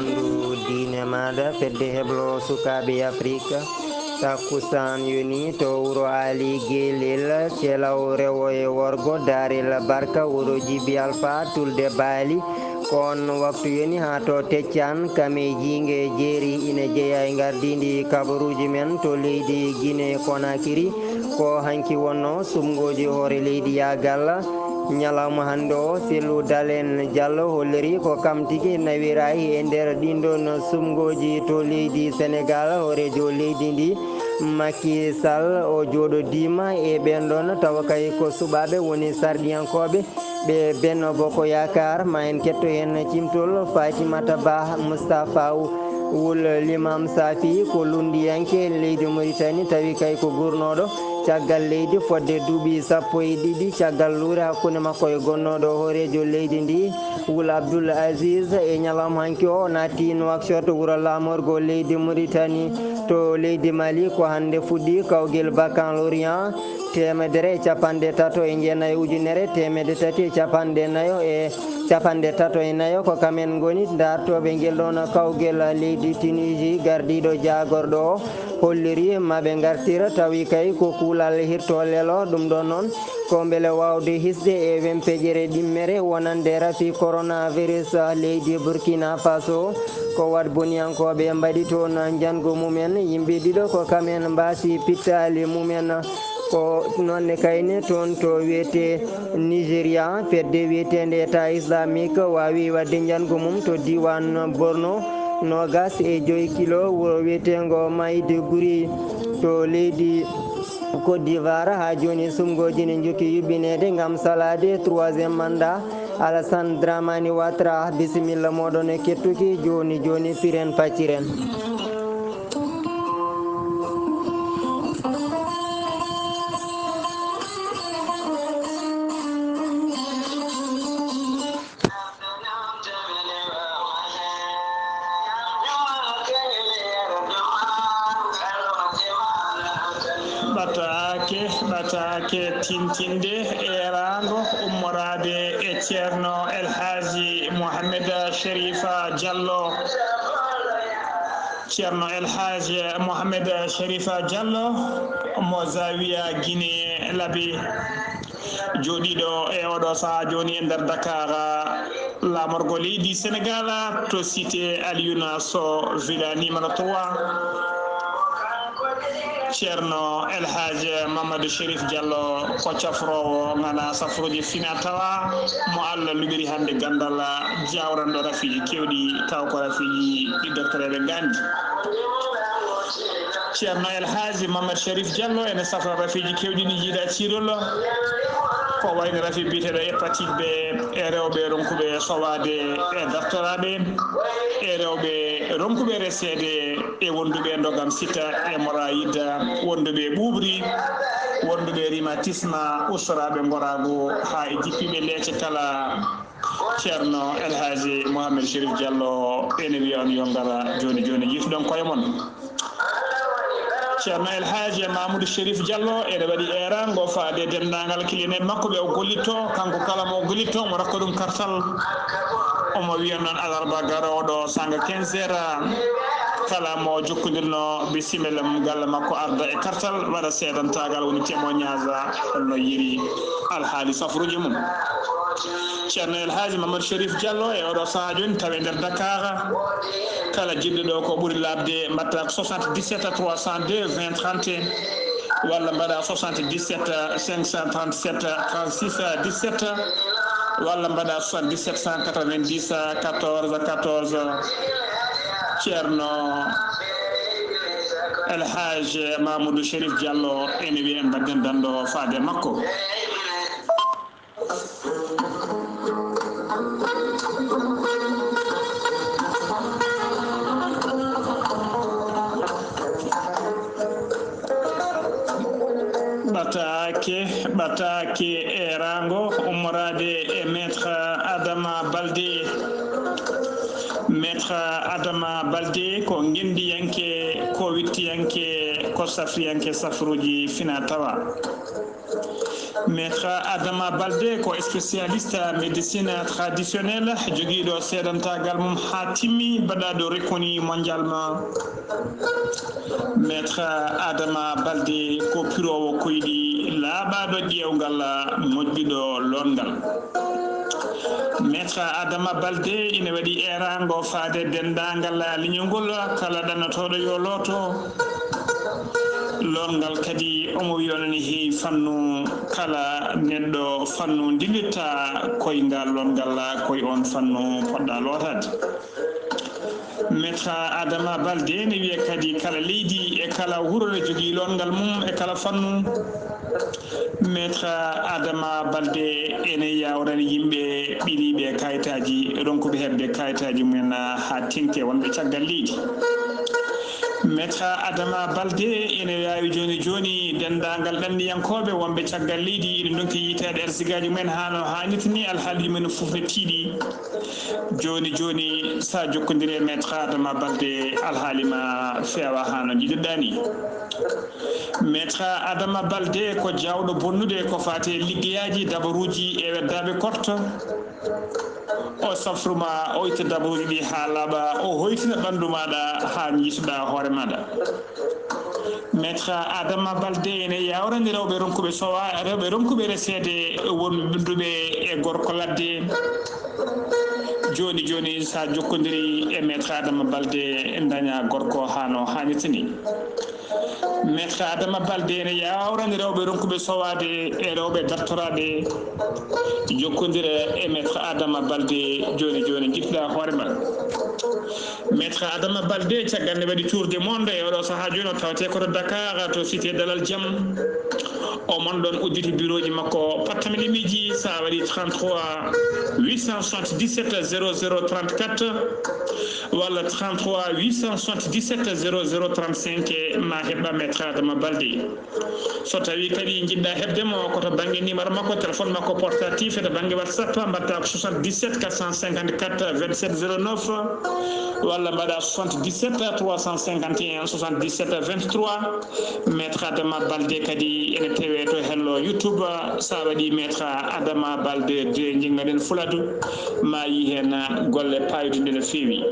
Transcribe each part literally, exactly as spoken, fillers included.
Ndu diine maaɗa, fedde heblo sukaaɓe Afrik. Takkusaan yoni to wuro Aali Gelel, Celaw rewo e worgo, Daarel Barka, wuro Jibi Alfa, Tulde Baali. Ko on waktu yoni haa to Teccaan, Kame Jiinge Jeeri ina jeyaa e ngardiindi kabaruuji men to leydi Gine Konakiri. Ko hanki wonno sumgooji hoore leydi yaagal. Ñalawma hannde o, Sellu Dalen Diallo holliri ko kam tigi nawiraay e nder ɗin ɗon sumgooji to leydi Senegal. Hooreejo leydi ndi, Macky Sall, o jooɗodiima e ɓen ɗon, tawa kay ko suɓaaɓe woni sarɗiyankooɓe ɓe Benno Bokk Yaakaar. Ma en ketto heen cimtol Fatimata Bah Moustapha Wul Limam Safi, ko lunndiyanke leydi Mauritanie, tawi kay ko gurnooɗo caggal leydi fodde duuɓi sappo e ɗiɗi caggal luure hakkunde makko e gonnooɗo hooreejo leydi ndi, Wul Abdul Aziz. E ñalawma hanki o, o naatti Nouakchott, wuro laamorgo leydi Mauritanie. To leydi Mali, ko hannde fuɗɗi kawgel Baccalauréat teemedere e capanɗe tato e jeenayi, ujunere teemedde tati e capanɗe nayo e capanɗe tato e nayo. Ko kamen ngoni daartooɓe ngel ɗoon kawgel leydi Tunisie. Gardiiɗo jaagorɗo o holliri ma ɓe ngartira, tawi kay ko kuulal hirto lelo. Ɗum ɗoon noon ko mbele waawde hisde e wempeƴere ɗimmere wonande rafi coronavirus leydi Burkina Faso. Ko wat boniyankooɓe mbaɗi toon njanngu mumen, yimɓe ɗiɗo ko kamen mbaasi pittaali mumen. Ko noon ne kayne toon to wiyetee Nigeria, fedde wiyeteende État Islamique waawi waɗde njanngu mum to diiwaan Borno, noogaas e joy kilo, wuro wiyeteengo Maiduguri to leydi Côte d'Ivoire. Haa jooni, sumgooji ne njokki yuɓɓineede ngam salaade troisième mandat Alassane Dramane Ouattara. Bisimilla mooɗon e kettuki. Jooni jooni, piren pacciren. Ɓataake, ɓataake tintinde eeraango ummoraade e Ceerno El Haaji Mohamed Sherifa Diallo. Ceerno El Haaji Mohamed Sherifa Diallo mo Zawiya Guinée Labi. Jooɗiiɗo e oɗo sahaa jooni e nder Dakar, laamorgo leydi Senegal, to cité Alioune Sow, villa numéro trois. Ceerno El Hadj Mamadou Chérif Diallo ko cafroowo ŋana safruuji fina tawa mo Allah luɓiri hannde ganndal, jawranɗo rafiiji keewɗi, taw ko rafiiji ɗi doktoreeɓe nganndi. Ceerno El Hadji Mamadou Chérif Diallo ene safra rafiiji keewɗi ɗi jiidaa ciirol, ko wayno rafi biyeteeɗo hépatite B e rewɓe ronkuɓe sowaade e dartoraaɓe, e rewɓe ronkuɓe reseede e wonduɓe ndogam sita e hémorroïde, wonduɓe ɓuuɓri, wonduɓe rhumatisme, ustoraaɓe ngoraagu haa e jippiiɓe leece kala. Ceerno El Hadji Mohamed Chérif Diallo ene wiya on yo ngara jooni jooni, yiituɗon koye mon. Ceerno El Hadji Mamoudou Chérif Diallo ene waɗi eeraango faade denndaangal kilineeɓe makko ɓe o gollitto, kanko kala mo o gollitto, mo rokka ɗum kartal. Omo wiya noon alarba garooɗo sanga quinze heures, kala mo jokkondirno bisimilla mum galle makko arda e kartal, waɗa seedantaagal, woni témoignage, holno yiiri alhaali safruuji mum. Ceerno El Hadji Mamadou Chérif Diallo e oɗo sahaa jooni tawi nder Dakar. Kala jiɗɗo ɗo ko ɓuri laaɓde, mbaɗta ko soixante-dix-sept trois cent deux vingt trente et un, walla mbaɗa soixante-dix-sept cinq cent trente-sept trente-six dix-sept, walla mbaɗa soixante-dix-sept cent quatre-vingt-dix quatorze quatorze. Ceerno El Hadj Mamoudou Chérif Diallo ene wiya en mbaɗ denndanɗo faade makko. Ɓataake, ɓataake eeraango ummoraade e Maître Adama Baldé. Maître Adama Baldé ko ngenndiyanke, ko wittiyanke, ko safriyanke safruuji fina tawa. Maître Adama Balde ko spécialiste médecine traditionnelle, jogiiɗo seedantaagal mum haa timmi, baɗaaɗo reconnu mondialement. Maître Adama Balde ko piroowo koyɗi, laaɓaaɗo ƴeewgal, moƴƴuɗo loongal. Maître Adama Balde ina waɗi eeraango faade denndaangal leñol ngol, kala ɗannotooɗo yo looto. Loongal kadi, omo wiya noon heewi fannu, kala neɗɗo fannu ndillitta koyngal loongal, ko e oon fannu poɗɗa lootaade. Maître Adama Balde ne wiya kadi kala leydi e kala wuro ne jogii loongal mum e kala fannu. Maître Adama Balde ene yawrani yimɓe ɓiyiiɓe kayitaaji, ronkuɓe heɓde kayitaaji mumen haa teŋti e wonɓe caggal leydi. Maître Adama Balde ene waawi jooni jooni denndaangal ɗanniyankooɓe wonɓe caggal leydi, ene ndonki yiyteede arsigaaji mumen haa no haanirta ni, alhaaliiji mumen fof ne tiiɗi. Jooni jooni, so a jokkondiri e Maître Adama Balde, alhaali ma feewa haa no njiɗirɗaa ni. Maître Adama Balde ko jaawɗo bonnude ko faati e liggeyaaji, dabaruuji e weddaaɓe korte. O safru ma, o itta dabaruuji ɗi haa laaɓa, o hoytina ɓanndu maaɗa haa njiituɗaa hoore maaɗa. Maître Adama Balde ene yawrani rewɓe ronkuɓe sowa, rewɓe ronkuɓe reseede, wonɓe ɓiɗɗuɓe e gorko ladde. Jooni jooni, so a jokkondiri e Maître Adama Balde, daña gorko haa no haanirta ni. Maître Adama Balde ene yawrani rewɓe ronkuɓe sowaade e rewɓe dartoraaɓe. Jokkondire e Maître Adama Balde jooni jooni, njiɗɗa hoore ma. Maître Adama Balde, caggal nde waɗi tour du monde e oɗo sahaa jooni, o tawete ko to Dakar, to cité Dalal Jam. O mon ɗon udditi birooji makko, pattamini miiji, so a waɗi trente-trois huit cent soixante-dix-sept zéro zéro trente-quatre walla trente-trois huit cent soixante-dix-sept zéro zéro trente-cinq, ma heɓɓa Maître Adama Balde. So tawi kadi njiɗɗa heɓde mo, ko to bannge numéro makko, téléphone makko portatif, e to bannge WhatsApp, mbaɗta ko soixante-dix-sept quatre cent cinquante-quatre vingt-sept zéro neuf, walla mbaɗa soixante-dix-sept trois cent cinquante et un soixante-dix-sept vingt-trois. Maître Adama Balde kadi ene tawe to hello YouTube, so a waɗi Maître Adama Balde deux, njingaɗen Fuladu, ma yi heen golle paayɗe no feewi.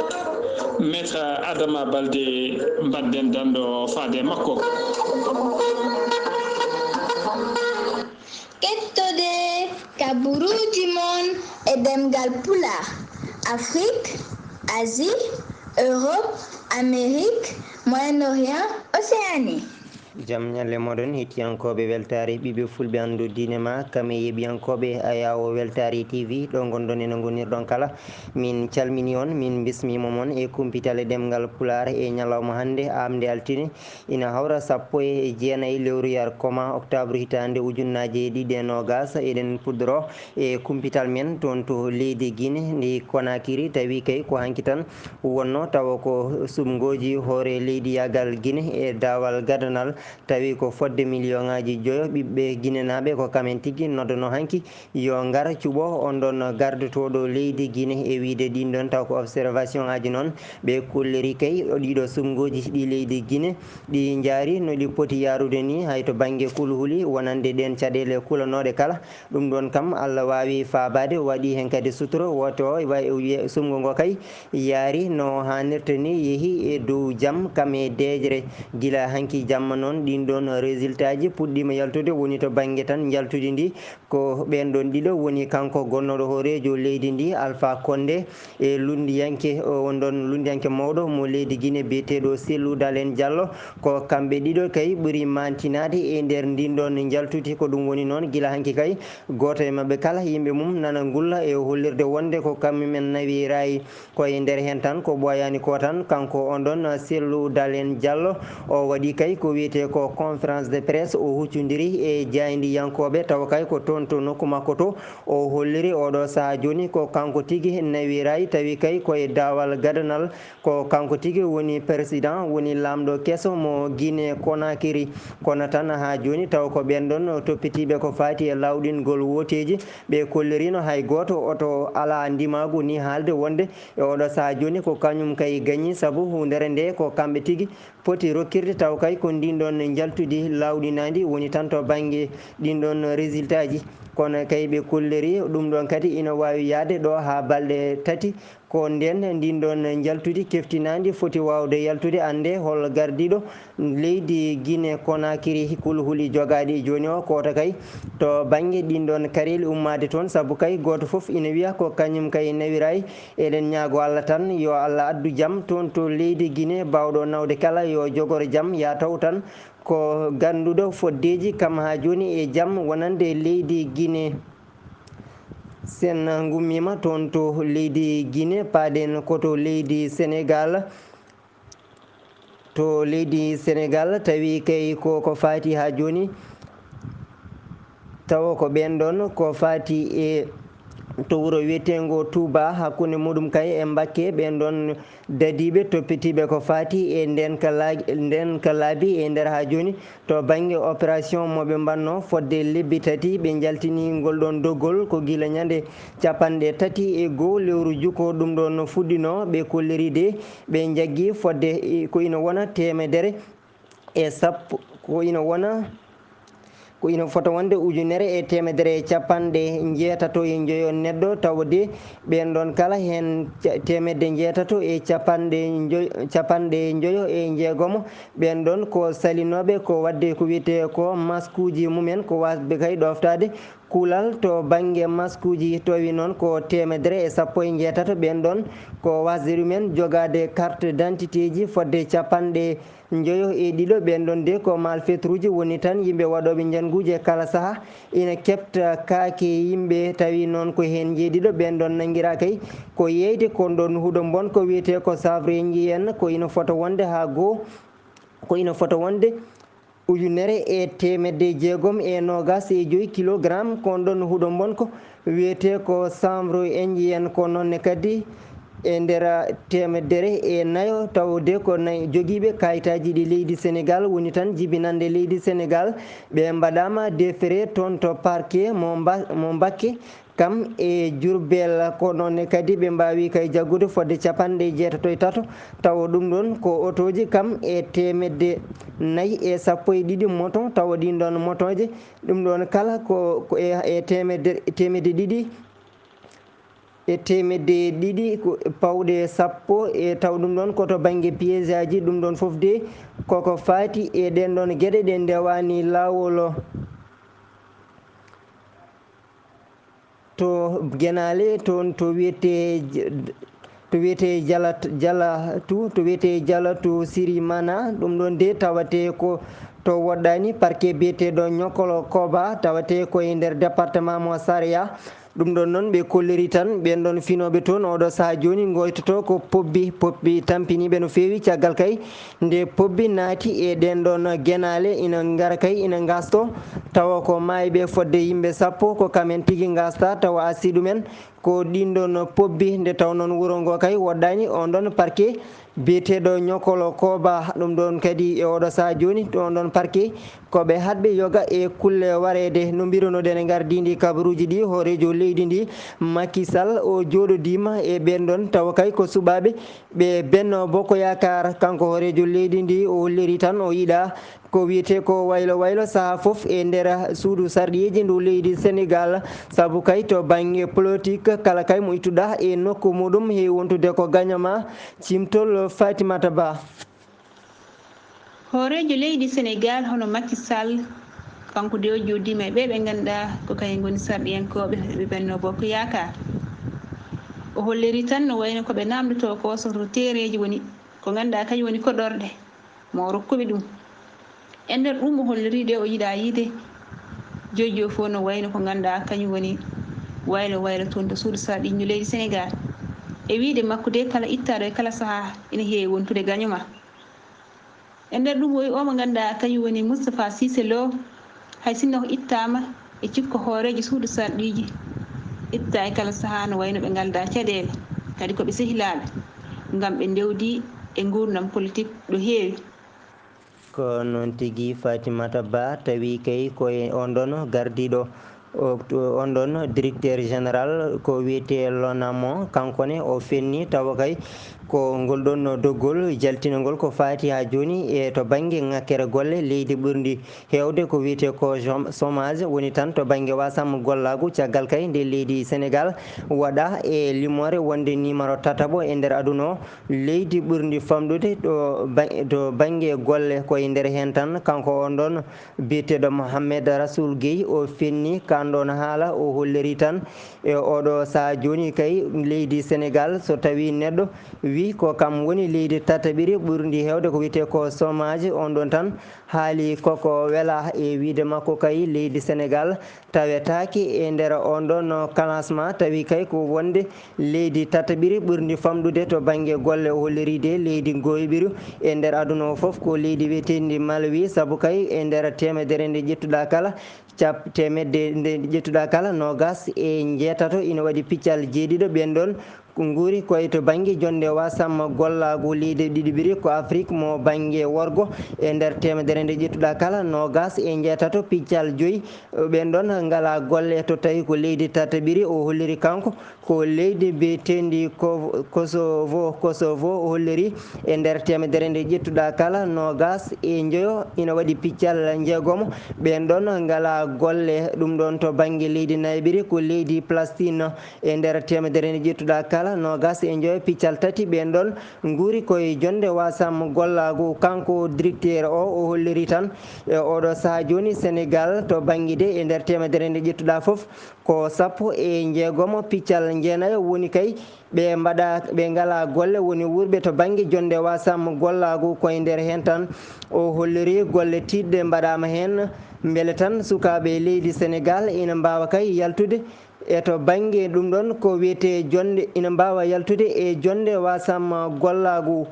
Maître Adama Balde, mbaɗden danndo faade e makko. Kettode kabaruuji mon e ɗemngal Pulaar, Afrique, Asie, Europe, Amérique, Moyen-Orient, Océanie. Jam ñalle moɗon, hettiyankooɓe weltaare ɓiɓɓe fulɓe anndu diine ma, kam e yeeɓiyankooɓe ayaawo weltaare T V, ɗo ngonɗon e no ngonirɗon kala. Min calmini on, min mbismiima mon e kumpital e ɗemngal Pulaar e ñalawma hannde, aamnde altine, ina hawra sappo e jeenayi lewru yar koma octobre hitaande ujunnaaje ɗiɗi e noogas. Eɗen puɗɗoro e kumpital men toon to leydi Guinée, ndi Conakry, tawi kay ko hanki tan wonno tawa ko suɓngooji hoore leydi yaagal Guinée e daawal gadanal, tawi ko fodde miliyoŋaaji joyo ɓiɓɓe ginenaaɓe ko kamen tigi noddono hanki yo ngar cuɓo on ɗon gardotooɗo leydi Guinée, e wiyde ɗin ɗon taw ko observation aji noon ɓe kolliri kay ɗiɗo suɓngooji ɗi leydi Guinée ɗi njaari no ɗi poti yaarude ni, hay to bannge kulhuli wonande ɗen caɗeele kulanooɗe kala. Ɗum ɗon kam, Allah waawi faabaade, o waɗi heen kadi sutura. Woote o, wa-, wiye suɓngo ngo kay yaari no haanirta ni, yehi e dow jam kam e deeƴre. Gila hanki jamma noon, ɗin ɗon résultat ji puɗɗiima yaltude, woni to bannge tan njaltudi ndi. Ko ɓeen ɗon ɗiɗo woni kanko gonnooɗo hooreejo leydi ndi, Alpha Condé, e lunndiyanke, o, on ɗon lunndiyanke mawɗo mo leydi Guinée biyeteeɗo Cellou Dalein Diallo. Ko kamɓe ɗiɗo kay ɓuri maantinaade e nder ndin ɗon njaltudi. Ko ɗum woni noon, gila hanki kay, gooto e maɓɓe kala yimɓe mum nana ngulla e hollirde wonde ko kañumen nawiraayi. Ko e nder heen tan, ko ɓooyaani ko tan, kanko on ɗon Cellou Dalein Diallo, o waɗi kay ko wiyetee ko conférence de presse, o huccondiri e jaayndiyankooɓe, tawa kay ko toon to nokku makko to, o holliri oɗo sahaa jooni ko kanko tigi nawiraayi, tawi kay ko e daawal gadanal, ko kanko tigi woni président, woni laamɗo keso mo Guinée Conakry. Kono tan haa jooni, taw ko ɓeen ɗon toppitiiɓe ko faati e laawɗingol wooteeji, ɓe kolliriino hay gooto oto alaa ndimaagu ni haalde wonde e oɗo sahaa jooni ko kañum kay gañi, sabu huundere nde ko kamɓe tigi poti rokkirde, taw kay ko ndin ɗon ɗon njaltudi laawɗinaandi woni tan to bannge ɗin ɗon résultat ji. Kono kay ɓe kolliri ɗum ɗon kadi ina waawi yahde ɗo haa balɗe tati. Ko ndeen ndin ɗon njaltudi keftinaandi foti waawde yaltude, annde hol gardiiɗo leydi Guinée Conakry kulhuli jogaaɗi jooni o koota kay to bannge ɗin ɗon kareeli ummaade toon, sabu kay gooto fof ina wiya ko kañum kay nawiraay. Eɗen ñaago Allah tan yo Allah addu jam toon to leydi Guinée, baawɗo nawde kala yo jogor jam, ya taw tan ko gannduɗo foddeeji kam haa jooni e jam wonande leydi Guinée. Sen ngummiima toon to leydi Guinée, paaɗen ko to leydi Sénégal. To leydi Sénégal, tawi kay ko, ko faati haa jooni, tawa ko ɓeen ɗoon, ko faati e to wuro wiyeteengo Touba, hakkunde muɗum kay e Mbakke, ɓeen ɗoon dadiiɓe toppitiiɓe ko faati e ndeen ka laa-, ndeen ka laabi e nder haa jooni. To bannge opération mo ɓe mbaɗnoo fodde lebbi tati, ɓe njaltini ngol ɗoon doggol ko gila ñande capanɗe tati e goo lewru juko ɗum ɗoon no fuɗɗinoo, ɓe kolliri de ɓe njaggi fodde, e, ko ina wona teemedere e sappo, ko ina wona, ko ina fota wonde ujunere e teemedere e capanɗe njeetato e njoyo neɗɗo, tawa de ɓeen ɗoon kala heen ca-, teemedde njeetato e capanɗe njoy-, capanɗe njoyo e njeegomo, ɓeen ɗoon ko salinooɓe ko waɗde ko wiyetee ko maskuuji mumen, ko waasɓe kay ɗooftaade kuulal to bannge maskuuji, tawi noon ko teemedere e sappo e njeetato ɓeen ɗoon ko waasde ɗumen jogaade carte d'identité ji fodde capanɗe njoyo e ɗiɗo. Ɓeen ɗoon de ko malfaitre-uji woni tan yimɓe waɗooɓe njannguuji e kala sahaa ina keɓta kaake yimɓe, tawi noon ko heen njeeɗiɗo ɓeen ɗoon nanngiraa kay ko yeeyde kon ɗoon huɗo mbon ko wiyetee ko chanvre njiyen, ko ina fota wonde haa goo, ko ina fota wonde ujunere e teemedde jeegom e noogaas e joy kilogram. Kon ɗoon huɗo mbon ko wiyetee ko chanvre indien, ko noon ne kadi e nder teemedere e nayo, tawde ko nayi jogiiɓe kayitaaji ɗi leydi Sénégal woni tan jibinande leydi Sénégal. Ɓe mbaɗaama déféré toon to parquet mo Mba-, mo Mbakke, kam e Diourbel, ko noon ne kadi ɓe mbaawi kay jaggude fodde capanɗe jeetato e tato, tawa ɗum ɗoon ko otooji kam e teemedde nayi e sappo e ɗiɗi moto, tawa ɗiin ɗoon motooje, ɗum ɗoon kala ko, ko e, e teemedde, teemedde ɗiɗi, e teemedde ɗiɗi ko pawɗe sappo, e taw ɗum ɗoon ko to bannge piège aji, ɗum ɗoon fof de koko faati e ɗeen ɗoon geɗe ɗe ndewaani laawol. To Genaale toon, to wiyetee, to wiyetee Jala, Jalatu, to wiyetee Jalatu Sirimana, ɗum ɗoon de tawatee ko to woɗɗaani parquet biyeteeɗo Ñokolo Koba, tawatee ko e nder département mo Saraya. Ɗum ɗoon noon ɓe kolliri tan, ɓeen ɗoon finooɓe toon ooɗoo sahaa jooni ngoytotoo ko pobbi, pobbi tampiniiɓe no feewi caggal kay nde pobbi naati e ɗeen ɗoon genaale ina ngara kay ina ngasto, tawa ko maayɓe fodde yimɓe sappo, ko kamen tigi ngasta, tawa asii ɗumen ko ɗiin ɗoon pobbi. Nde taw noon wuro ngo kay woɗɗaani on ɗoon parquet biyeteeɗo Ñokolo Koba. Ɗum ɗoon kadi e ooɗoo sahaa jooni, on ɗoon parquet ko ɓe haɗɓe yoga e kulle wareede. No mbirunoɗen e ngardiindi kabaruuji ɗi, hooreejo leydi ndi, Macky Sall, o jooɗodiima e ɓeen ɗoon, tawa kay ko suɓaaɓe ɓe Benno Bokk Yaakaar. Kanko hooreejo leydi ndi, o holliri tan o yiɗaa ko wiyetee ko waylo waylo sahaa fof e nder suudu sarɗiyeeji ndu leydi Sénégal, sabu kay to bannge politik, kala kay mo ittuɗaa e nokku muɗum, heewi wontude ko gaño ma. Cimtol Fatimata Ba. Hooreejo leydi Senegaal hono Macky Sall, kanko de o jooɗiima e ɓee ɓe ngannduɗaa ko kañum ngoni sarɗiyankooɓe ɓe Benno Bokk Yaakaar. O holliri tan no wayno ko ɓe naamndotoo ko so to teereeji woni ko ngannduɗaa kañum woni koɗorɗe mo o rokkuɓe ɗum. E nder ɗum o holliri de o yiɗaa yiide jojo fof no wayno ko ngannduɗaa kañum woni waylo waylo toon to suudu sarɗiiji leydi Senegaal. E wiyde makko de kala ittaaɗo e kala sahaa ina heewi wontude gaño ma. E nder ɗum o wi o mo ngannduɗaa kañum woni Moustapha Cissé Lo, hay sinno ko ittaama e cikko hooreejo suudu sarɗiiji, ittaa e kala sahaa no wayno ɓe ngaldaa caɗeele, kadi ko ɓe sehilaaɓe, ngam ɓe ndewdi e nguurndam politik ɗo heewi. Ko noon tigi Fatimata Ba, tawi kay ko e on ɗon gardiiɗo, o, on ɗon directeur général ko wiyetee Lonamo, kanko ne o fenni tawa kay Ko ngol ɗon doggol jaltinagol ko faati haa jooni e to bannge ŋakkere golle leydi ɓurndi heewde ko wiyetee ko chom-, chômage, woni tan to bannge wasam gollaagu, caggal kay nde leydi Senegaal waɗaa e limoore wonde nimaro tataɓo e nder aduna o, leydi ɓurndi famɗude ɗo ba-, to bannge golle. Ko e nder heen tan kanko on ɗon biyeteeɗo Mohamed Rasoul Guèye o fenni kaan ɗon haala, o holliri tan e oɗo sahaa jooni kay leydi Senegaal, so tawii neɗɗo wi ko kam woni leydi tataɓiri ɓurndi heewde ko wiyetee ko chômage, on ɗon tan haali koko welaa. E wiyde makko kay leydi Senegaal tawetaake e nder on ɗon classement, tawi kay ko wonde leydi tataɓiri ɓurndi famɗude to bannge golle. O holliri de leydi ngoyɓiri e nder aduna o fof ko leydi wiyeteendi Malawi, sabu kay e nder teemedere nde ƴettuɗaa kala, cap-, teemedde nde ƴettuɗaa kala, noogaas e njeetato ina waɗi piccal jeeɗiɗo ɓeen ɗon nguuri koye to bannge jonnde wasam gollaagu. Leydi ɗiɗiɓiri ko Afrik mo bannge worgo, e nder teemedere nde ƴettuɗaa kala, noogaas e njeetato piccal joyi ɓeen ɗon ngalaa golle. To tawi ko leydi tataɓiri, o holliri kanko ko leydi mbiyeteendi Ko-, Kosovo. Kosovo, o holliri e nder teemedere nde ƴettuɗaa kala, noogaas e njoyo ina waɗi piccal njeegomo. Ɓeen ɗon ngalaa golle. Ɗum ɗon to bannge leydi nayaɓiri ko leydi Palestine, e nder teemedere nde ƴettuɗaa kala, noogaas e njoyo piccal tati ɓeen ɗon nguuri koye jonnde wasam gollaagu. Kanko directeur o, o holliri tan e oɗo sahaa jooni Senegaal to bannge de e nder teemedere nde ƴettuɗaa fof ko sappo e njeegomo piccal njeenayo woni kay ɓe mbaɗa, ɓe ngalaa golle, woni wuurɓe to bannge jonnde wasam gollaagu. Ko e nder heen tan o holliri golle tiiɗɗe mbaɗaama heen, mbele tan sukaaɓe leydi Senegaal ina mbaawa kay yaltude e to bannge ɗum ɗon ko wiyetee jonnde, ina mbaawa yaltude e jonnde wasam gollaagu.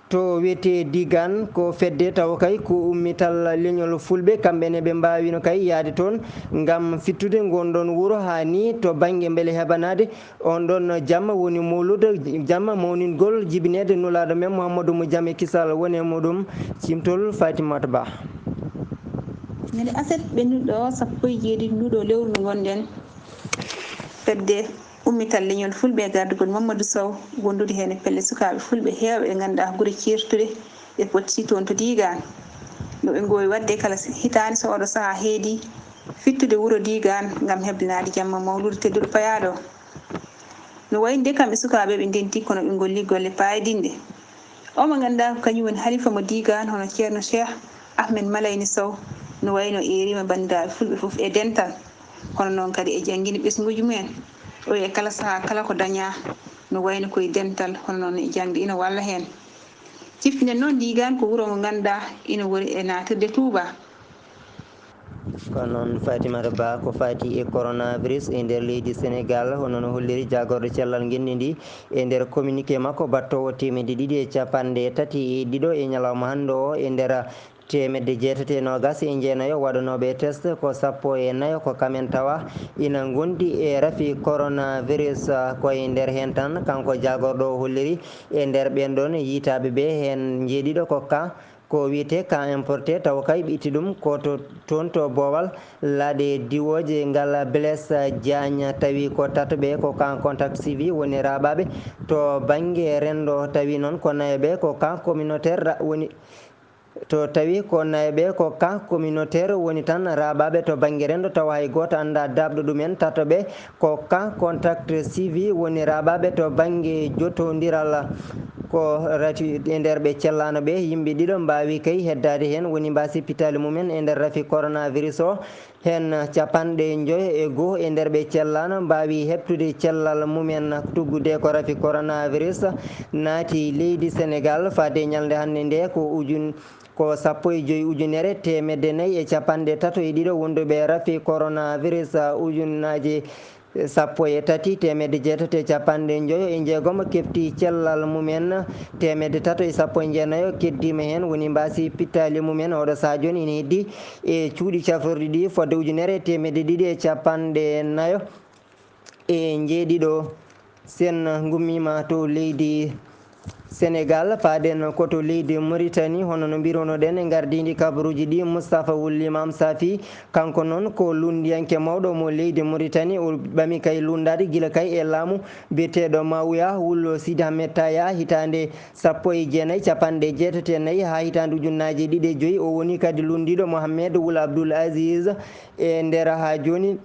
To wiyetee Digaan, ko fedde tawa kay ko ummital leñol Fulɓe, kamɓe ne ɓe mbaawino kay yahde toon ngam fittude ngoon ɗoon wuro, haa ni to bannge mbele heɓanaade on ɗoon jamma woni mowlude, jamma mawningol jibineede Nulaaɗo men Muhammadu mo jam e kisal woni e muɗum. Cimtol Fatimata Ba. Ñande aset ɓennuɗo sappo e jeeɗiɗi nduɗo lewru ndu ngonɗen, fedde ummital leñol Fulɓe e gardugol Mamadou Sow, wondude heen e pelle sukaaɓe Fulɓe heewɓe ɓe ngannduɗaa ko gure ceertuɗe, ɓe poti toon to Digaan. No ɓe ngoowi waɗde kala hitaande so oɗo sahaa heedi, fittude wuro Digaan ngam heblanaade jamma mawluudu tedduɗo payaaɗo o. No wayi nde kamɓe sukaaɓe ɓe ndenti, kono ɓe ngolli golle paayodinɗe. O mo ngannduɗaa ko kañum woni halifa mo Digaan, hono Ceerno Cheikh Ahmed Malayni Sow, no wayi no eeriima banndiraaɓe Fulɓe fof e dental, kono noon kadi e jannginde ɓesnguuji mumen. O wiyi e kala sahaa kala ko dañaa, no wayi no koye dental, hono noon e jaŋde ina walla heen. Ciftinden noon, Digaan ko wuro ngo ngannduɗaa ina woni e naatirde Tuubaa. Ko noon, Fatimata Ba, ko faati e coronavirus e nder leydi Senegaal, hono no holliri jaagorɗo cellal ngenndi ndi e nder communiqué makko battoowo teemedde ɗiɗi e capanɗe tati e ɗiɗo e ñalawma hannde o e nder teemedde jeetati e noogaas e jeenayo waɗanooɓe test ko sappo e nayo ko kamen tawa ina ngondi e rafi coronavirus. Ko e nder heen tan kanko jaagorɗo o holliri e nder ɓeen ɗoon yiytaaɓe ɓe heen njeeɗiɗo ko cas ko wiyetee cas importé, tawa kay ɓe itti ɗum ko to, toon to boowal laaɗe diwooje ngal Blaise Diagne, tawi ko tatoɓe ko cas contact suivi woni raaɓaaɓe to bannge renndo, tawi noon ko nayoɓe ko cas communautaire ra-, woni, to tawi ko nayoɓe ko cas communautaire woni tan raaɓaaɓe to bannge renndo, tawa hay gooto anndaa daaɓɗo ɗumen, tatoɓe ko cas contact suivi woni raaɓaaɓe to bannge jotondiral. Ko rafi e nder ɓe cellaano ɓe, yimɓe ɗiɗo mbaawi kay heddaade heen, woni mbaasi pitaali mumen e nder rafi coronavirus o. Heen capanɗe njoyo e goo e nder ɓe cellaano mbaawi heɓtude cellal mumen. Tuggude ko rafi coronavirus naati leydi Senegaal faade ñalnde hannde nde ko ujun-, ko sappo e joy ujunere teemedde nayi e capanɗe tato e ɗiɗo wonduɓe rafi coronavirus, ujunnaaje sappo e tati teemedde jeetati e capanɗe njoyo e jeegom kefti cellal mumen, teemedde tato e sappo e jeenayo keddiima heen, woni mbaasi pittaali mumen. Oɗo sahaa jooni ina heddii e cuuɗi cafrorɗi ɗi fodde ujunere e teemedde ɗiɗi e capanɗe nayo e njeeɗiɗo. Sen ngummiima to leydi Senegal, paaɗen ko to leydi Mauritanie, hono no mbirunoɗen e ngardiindi kabaruuji ɗi, Moustapha Wul Imam Safi, kanko noon ko lunndiyanke mawɗo mo leydi Mauritanie, o ɓami kay lunndaade gila kay e laamu biyeteeɗo Mawiya Wul Sidi Ahmed Taya, hitaande sappo e jeenayi, capanɗe jeetati e nayi, haa hitaande ujunnaaje ɗiɗi e joyi, o woni kadi lunndiiɗo Mohamed Wul Abdul Aziz e nder haa jooni.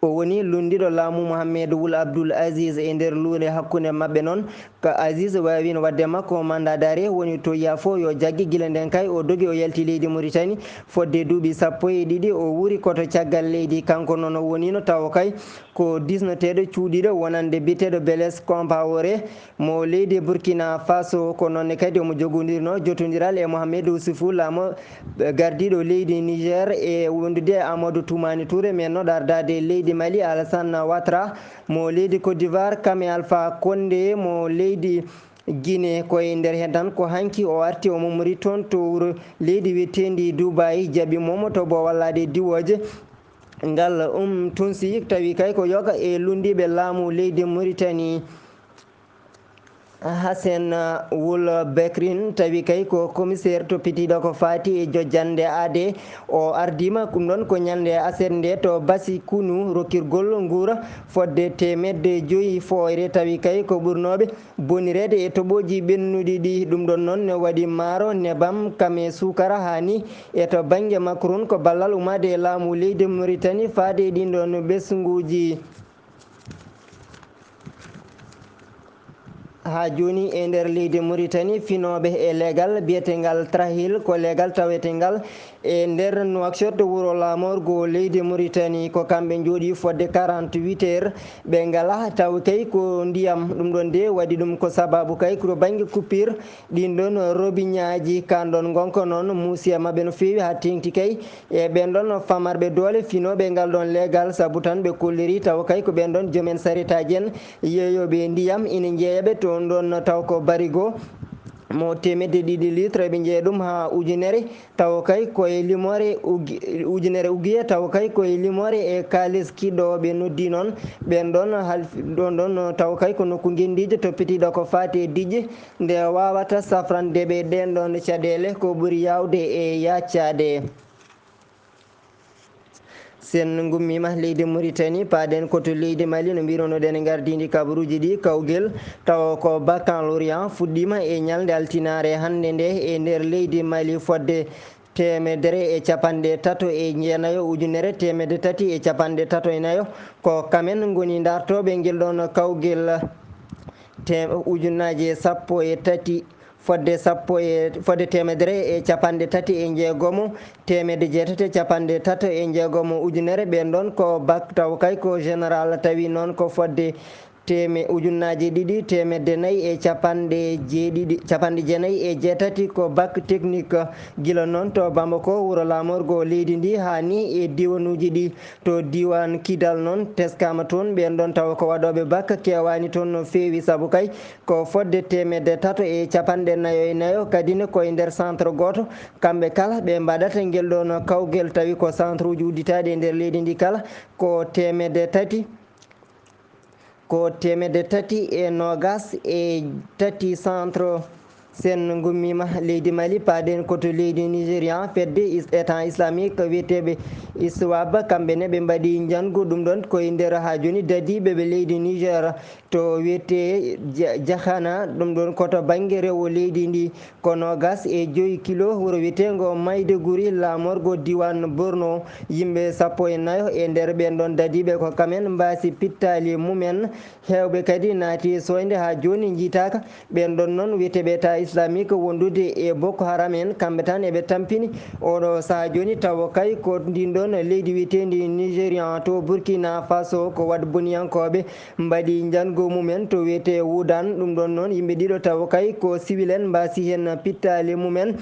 O woni lunndiiɗo laamu Mohamed Wul Abdul Aziz e nder luure hakkunde maɓɓe noon. Ka Aziz waawino waɗde makko mandat d'arrêt, woni to yafo yo jaggi. Gila nden kay o dogi o yalti leydi Mauritanie fodde duuɓi sappo e ɗiɗi. O wuuri ko to caggal leydi. Kanko noon o wonino tawo kay ko disnoteeɗo cuuɗiiɗo wonande biyeteeɗo Blaise Compaoré mo leydi Burkina Faso. Ko noon ne kadi omo jogondirno jotondiral e Mohamed Oussoufou Lamo, gardiiɗo leydi Niger, e wondude e Amadou Toumani Touré, men no ɗardaade leydi Mali, Alassane Ouattara mo leydi Côte d'Ivoire, Kame Alpha Condé mo leydi Guinée. Ko e nder heen tan ko hanki o arti, o momori toon to wuro leydi wiyeteendi Dubai, jaɓi momo to bo wallaade diwooje ngal um tunsi, tawi kay ko yoga e lunndiiɓe laamu leydi Mauritanie. Hassen Wul Bekrin, tawi kay ko commissaire toppitiiɗo ko faati e jojjannde aade. O ardiima ɗum ɗon ko ñalnde aset nde to Basi Kunu, rokkirgol nguura fodde teemedde joyi fooyre, tawi kay ko ɓurnooɓe bonireede e toɓooji ɓennuɗi ɗi. Ɗum ɗon noon ne waɗi maaro, nebam, kame suukara haa ni. E to bannge Macron, ko ballal umaade e laamu leydi Mauritanie faade e ɗin ɗon ɓesnguuji. Haa jooni e nder leydi Mauritanie, finooɓe e leegal biyetengal Trahil, ko leegal tawetengal e nder Nouakchott, wuro laamorgo leydi Mauritanie. Ko kamɓe njooɗi fodde quarante-huit heures, ɓe ngala taw kay ko ndiyam. Ɗum ɗon de waɗi ɗum ko sababu kay ko bannge coupure ɗin ɗon robiñaaji. Kan ɗon ngonka noon muusi e maɓɓe no feewi haa teeŋti kay e ɓen ɗon famarɓe doole finooɓe ngal ɗon leegal, sabu tan ɓe kolliri taw kay ko ɓen ɗon joomen saretaaji en yeeyooɓe ndiyam ina njeeya ɓe toon ɗon taw ko barigo mo teemedde ɗiɗi litre, ɓe njeeya ɗum haa ujunere, taw kay ko e limoore ugi-, ujunere ugiye, taw kay ko e limoore e kaalis kiɗɗo ɓe noddi noon. Ɓen ɗon hal-, ɗon ɗon taw kay ko nokku ngenndiije toppitiiɗo ko faati e diƴƴe nde waawata safrande ɓe ɗeen ɗon caɗeele ko ɓuri yaawde e yaccaade. Sen ngummiima leydi Mauritanie, paaɗen ko to leydi Mali, no mbirunoɗen e ngardiindi kabaruuji ɗi, kawgel tawa ko Baccalauréat fuɗɗiima e ñalnde altinaare hannde nde e nder leydi Mali fodde teemedere e capanɗe tato e jeenayo, ujunere teemedde tati e capanɗe tato e nayo. Ko kamen ngoni dartooɓe ngel ɗon kawgel te-, ujunnaaje sappo e tati, fodde sappo e, fodde teemedere e capanɗe tati e jeegomo, teemedde jeetati e capanɗe tato e jeegomo ujunere. Ɓeen ɗon ko bak taw kay ko général, tawi noon ko fodde teeme-, ujunnaaje ɗiɗi, teemedde nayi e capanɗe jeeɗiɗi, capanɗe jeenayi e jeetati ko bac technique. Gila noon to Bamako, wuro laamorgo leydi ndi, haa ni e diiwanuuji ɗi. To diiwaan Kidal noon, teskaama toon ɓeen ɗon tawa ko waɗooɓe bac keewaani toon no feewi, sabu kay ko fodde teemedde tato e capanɗe nayo e nayo, kadi ne ko e nder centre gooto kamɓe kala ɓe mbaɗata ngel ɗoon kawgel, tawi ko centre uji udditaaɗi e nder leydi ndi kala ko teemedde tati. Ko teemedde tati e noogas e tati centre. Sen ngummiima leydi Mali, paaɗen ko to leydi Nigéria, fedde is-, État Islamique wiyeteeɓe ISWAP, kamɓe ne ɓe mbaɗi njanngu ɗum ɗon ko e nder haa jooni dadiiɓe ɓe leydi Niger to wiyetee Ja-, Jahana, ɗum ɗon ko to bannge rewo leydi ndi. Ko noogas e joyi kilo wuro wiyeteengo Maiduguri, laamorgo diiwaan Borno. Yimɓe sappo e nayo e nder ɓeen ɗon dadiiɓe ko kamen mbaasi pittaali mumen. Heewɓe kadi naati e sooynde haa jooni njiytaaka. Ɓeen ɗon noon wiyeteeɓe État Islamique wondude e Boko Haram en, kamɓe tan eɓe tampini oɗo sahaa jooni, tawa kay ko ndin ɗon leydi wiyeteendi Nigéria to Burkina Faso ko waɗ boniyankooɓe mbaɗi njanngu mumen to wiyetee Wudan. Ɗum ɗon noon yimɓe ɗiɗo tawa kay ko civil en mbaasi heen pittaali mumen.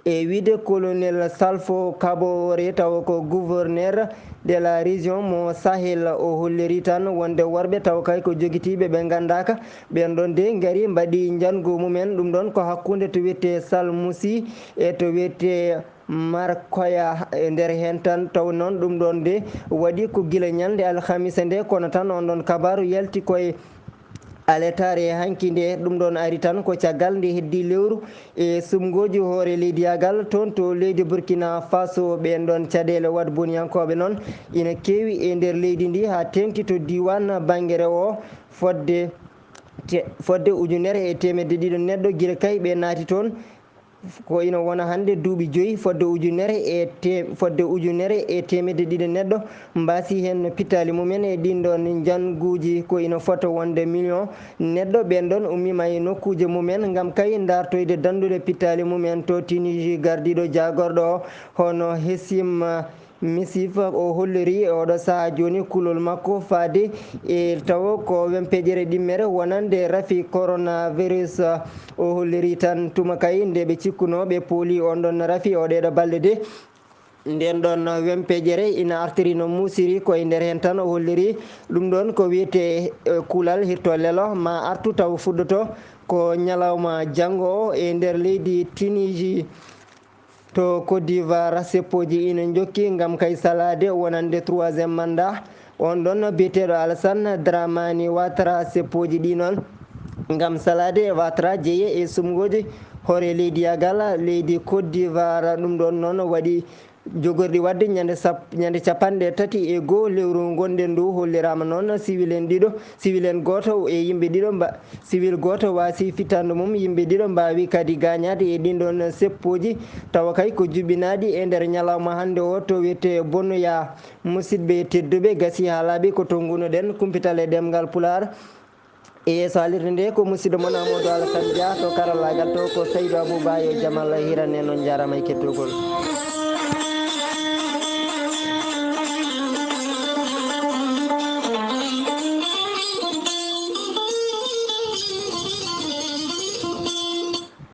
E wiyde colonel Salfo Kabore, tawa ko gouverneur de la région mo Sahel, o holliri tan wonde worɓe tawa kay ko jogitiiɓe ɓe nganndaaka, ɓeen ɗon de ngari mbaɗi njanngu mumen. Ɗum ɗon ko hakkunde to wiyetee Salmusi e to wiyetee Markoya e nder heen tan. Taw noon ɗum ɗon de waɗi ko gila ñalnde alhamisa nde, kono tan on ɗon kabaaru yalti koye Aletaare hanki nde, ɗum ɗon ari tan ko caggal nde heddii lewru e sumngooji hoore leydiyaagal toon to leydi Burkina Faso. Ɓeen ɗoon caɗeele waɗboniyankooɓe noon ina keewi e nder leydi ndi, haa teeŋti to diiwaan Bangere o, fodde te-, fodde ujunere e teemedde ɗiɗo neɗɗo gila kay ɓe naati toon. Ko ina wona hannde duuɓi joyi, fodde ujunere e te-, fodde ujunere e teemedde ɗiɗi neɗɗo mbaasi heen pittaali mumen e ɗiin ɗoon njannguuji. Ko ina fota wonde miliyoŋ neɗɗo. Ɓeen ɗoon ummiima e nokkuuje mumen ngam kay ndaartoyde danndude pittaali mumen to Tunisie. Gardiiɗo jaagorɗo o, hono Hessim Misif, o holliri e oɗo sahaa jooni kulol makko faade e tawo ko wempeƴere ɗimmere wonande rafi coronavirus. O holliri tan tuma kay nde ɓe cikkunoo ɓe pooli on ɗon rafi o ɗeeɗo balɗe de. Nden ɗon wempeƴere ina artiri no muusiri ko e nder heen tan. O holliri ɗum ɗon ko wiyetee, eh, kuulal hirto lelo ma artu taw fuɗɗoto ko ñalawma janngo o e nder leydi Tunisie. To Côte d'Ivoire, seppooji ina njokki ngam kay salaade wonande troisième mandat. On ɗon biyeteeɗo Alassane Dramane Ouattara, seppooji ɗi noon ngam salaade e Ouattara jeeye e sumngooji hoore leydiyaagal leydi Côte d'Ivoire. Ɗum ɗon noon waɗi jogorɗi waɗde ñande sap-, ñande capanɗe tati e goo lewru ngonɗen ndu. Holliraama noon siwil en ɗiɗo, siwil en gooto e yimɓe ɗiɗo mba-, siwil gooto waasi fittaandu mum, yimɓe ɗiɗo mbaawi kadi gaañaade e ɗiin ɗoon seppooji, tawa kay ko juɓɓinaaɗi e nder ñalawma hannde o to wiyetee Bonoya. Musidɓe tedduɓe, gasi haalaaɓe ko to ngunuɗen, kumpital e ɗemngal Pulaar. E yeeso haalirde nde ko musidɗo mon Amadou Alassane Dia, to karallaagal to ko Saydou Abou Ba. Yo jam Allah hiran en, on njaaraama e kettogol.